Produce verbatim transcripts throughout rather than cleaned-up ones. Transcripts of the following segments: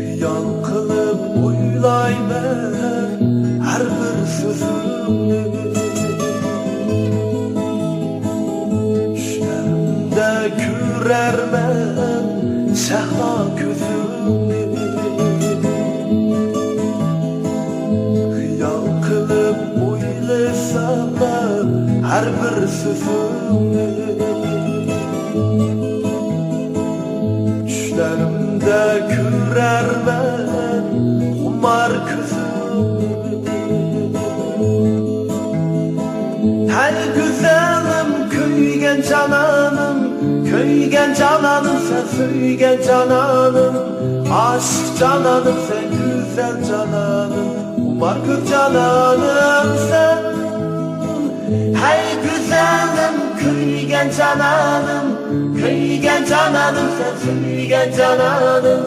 خىيال قىلىپ ئويلايمەن ھەر بىر سۆزۈڭنى. چۈشلىرىمدە كۆرەرمەن شەھلا كۆزۈڭنى. خىيال قىلىپ ئويلىسام ھەر بىر سۆزۈڭنى. چۈشلىرىمدە كۆرەرمەن خۇمار كۆزۈڭنى. ھەي گۈزەلىم، كۆيگەن جانانىم، كۆيگەن جانانىم، سەن سۆيگەن جانانىم، ئاشىق جانانىم، سەن گۈزەل جانانىم، خۇمار كۆز جانانىم سەن. ھەي گۈزەلىم، كۆيگەن جانانىم، كۆيگەن جانانىم، سەن سۆيگەن جانانىم،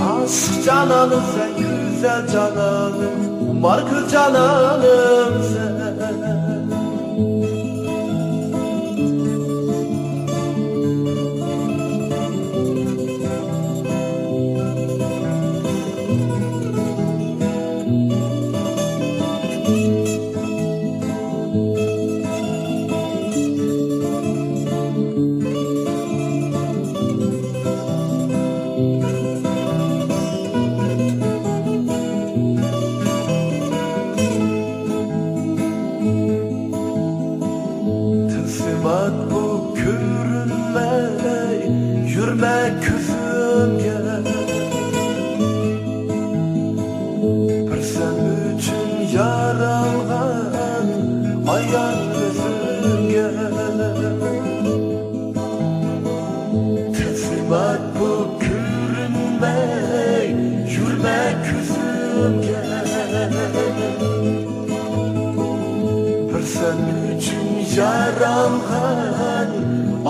ئاشىق جانانىم، سەن گۈزەل جانانىم، خۇمار كۆز جانانىم سەن. تىلسىمات بۇ كۆرۈنمەي يۈرمە كۆزۈمگە. بىر سەن ئۈچۈن يارالغان ئايان ئۆزۈمگە. تىلسىمات بۇ كۆرۈنمەي يۈرمە كۆزۈمگە. بىر سەن ئۈچۈن يارالغان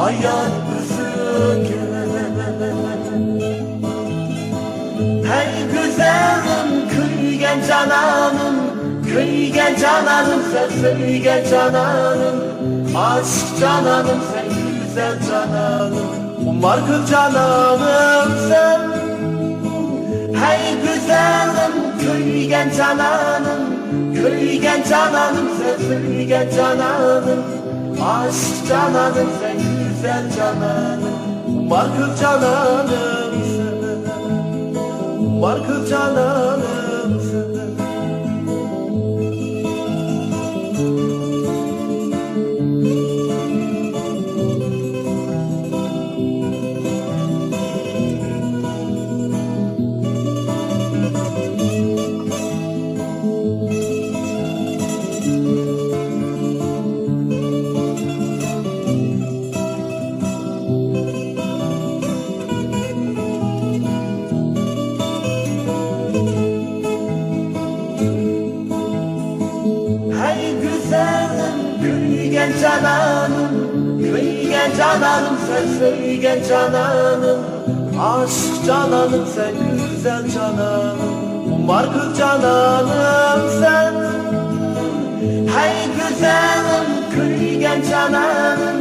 ئايان ئۆزۈڭگە. ھەي گۈزەلىم، كۆيگەن جانانىم، كۆيگەن جانانىم، سەن سۆيگەن جانانىم، ئاشىق جانانىم، سەن گۈزەل جانانىم، خۇمار كۆز جانانىم سەن. ھەي گۈزەلىم، كۆيگەن جانانىم، كۆيگەن جانانىم، سەن سۆيگەن جانانىم، ئاشىق جانانىم، سەن گۈزەل جانانىم، خۇمار كۆز جانانىم سەن، خۇمار كۆز جانانىم سەن. ھەي گۈزەلىم، كۆيگەن جانانىم، كۆيگەن جانانىم، سەن سۆيگەن جانانىم، ئاشىق جانانىم، سەن گۈزەل جانانىم، خۇمار كۆز جانانىم سەن. ھەي گۈزەلىم، كۆيگەن جانانىم،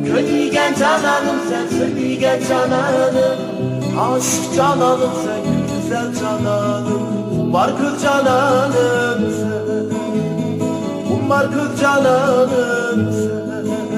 كۆيگەن جانانىم، سەن سۆيگەن جانانىم، ئاشىق جانانىم، سەن گۈزەل جانانىم، خۇمار كۆز جانانىم سەن، خۇمار كۆز جانانىم سەن.